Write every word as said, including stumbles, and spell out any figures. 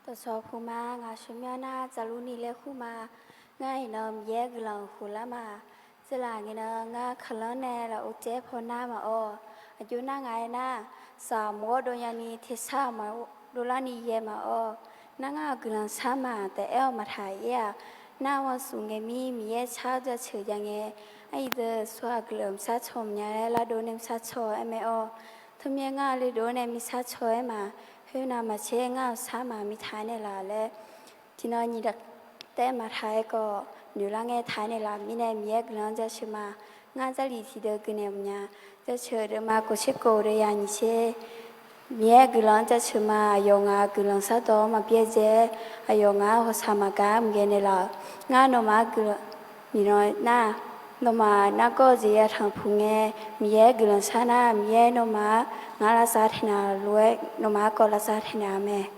Dawqcawq puq ma, ngaq sheuqmyanr nar Dzaqlurni laer kur ma. Ngar iqnan Miqyaer guiqlanq khof lar ma. Tseuvlaf ngae nan ngar kaqlanr nae lafov caev paw nar maqawr. Aqjox nar ngaq aer nar, saqmq-awr dov nyani tersar maqdov larni yaeq maqawr. Nar ngar-euq guiqlanq shar ma taef-aer-awr maqtaq-ir-aq, nar manqsuf ngae mir Miqyaer shar-awr jaceuq jav ngae, aqyuif deuq tsawrhaq guiqlanq maqshar caw maqnya laer lardov nae maqshar caw-aer mae-awr. Teumyaer ngar le dov nae maqshar caw-aer ma. Khoernav maqtser ngar-euq shar ma mirtaq-aer naeqlaf laer, tiqnan nyiq taef maqtaq-aer khawf noeqlar ngae taq-aer naeqlaf mirnae Miqyaer guiqlanq jaceuq ma. Ngar Jarlif tiqdeuq guiqnaeq maqnya. Jaceuq deuvma kof tser kof deuv ya nyiq tser. Miqyaer guiqlanq jaceuq ma. Aqyawf ngaq-euq guiqlanq shardawq-anr maqbyaerdzae-aer, aqyawf ngaq-anr hawsaq maqgaq-aer maqghae naeqlaf-awq. Ngar nawmaf-anr guiqlanq miqnan nar, nawmaf nargawr-eu jeq yatanq puq ngae, Miqyaer guiqlanq shar nar, Miqyaer nawmaf-anr ngaq-anr lavsav taeqnaeq lof-aer nawmaf-anr kawv lavsav taeqnaeq-a mae.